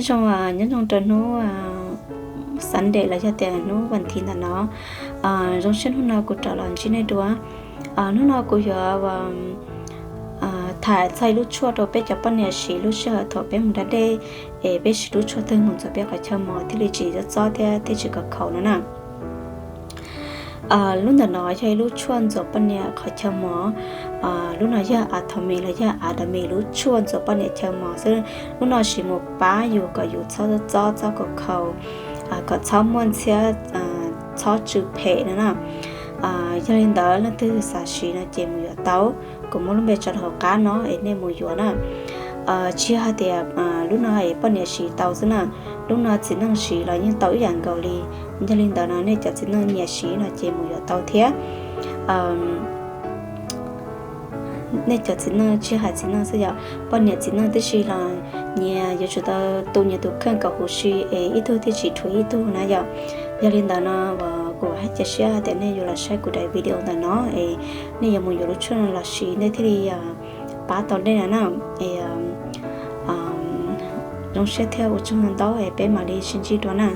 Nyob zoo, nyob zoo rau hnub Sunday los yog tias hnub vas thiv ntawm no. Zoo siab hnub no kuv rov los ntsib nej dua. Hnub no kuv yuav tham txog ib lub tshuaj rau peb cov poj niam siv lub sij hawm thaum peb mus da dej, es peb siv lub tshuaj twg mus ntxuav peb qhov chaw mos thiaj li tsis txob txob thiab thiaj tsis khaus khaus no na. Lub ntawm no yog ib lub tshuaj ntxuav poj niam qhov chaw mos. Lub no yog Atomy los yog Atomy lub tshuaj ntxuav poj niam chaw mos xwb. Lub no siv mus pab yus kom yus txhob txob txob khaus khaus, kom txhob muaj ntxhiab, txhob tsw phem no na. Yog li ntawd leej twg xav siv no ces mus yuav tau. Kuv muab lub npe tso rau hauv qab no es nej mus yuav na. Tsis yog hais tias lub no es poj niam siv tau xwb na, lub no txiv neej siv los yeej tau ib yam nkaus li. Yog li ntawd no nej cov txiv neej nyiam siv no ces mus yuav tau thiab. Nej cov txiv neej, tsis hais txiv neej xwb, yog poj niam txiv neej tib si los nyias yuav tsum tau tu nyias tus kheej kom huv si es ib tug thiaj tsis dhuav ib tug na yom. Yog li ntawd no kuv hais cia siab hais tias nej yuav los saib kuv daim video ntawm no es nej yuav mus yuav lub tshuaj no los siv nej thiaj li pab tau nej na. Zoo siab thiab ua tsaug ntau es peb mam li sib ntsib dua na.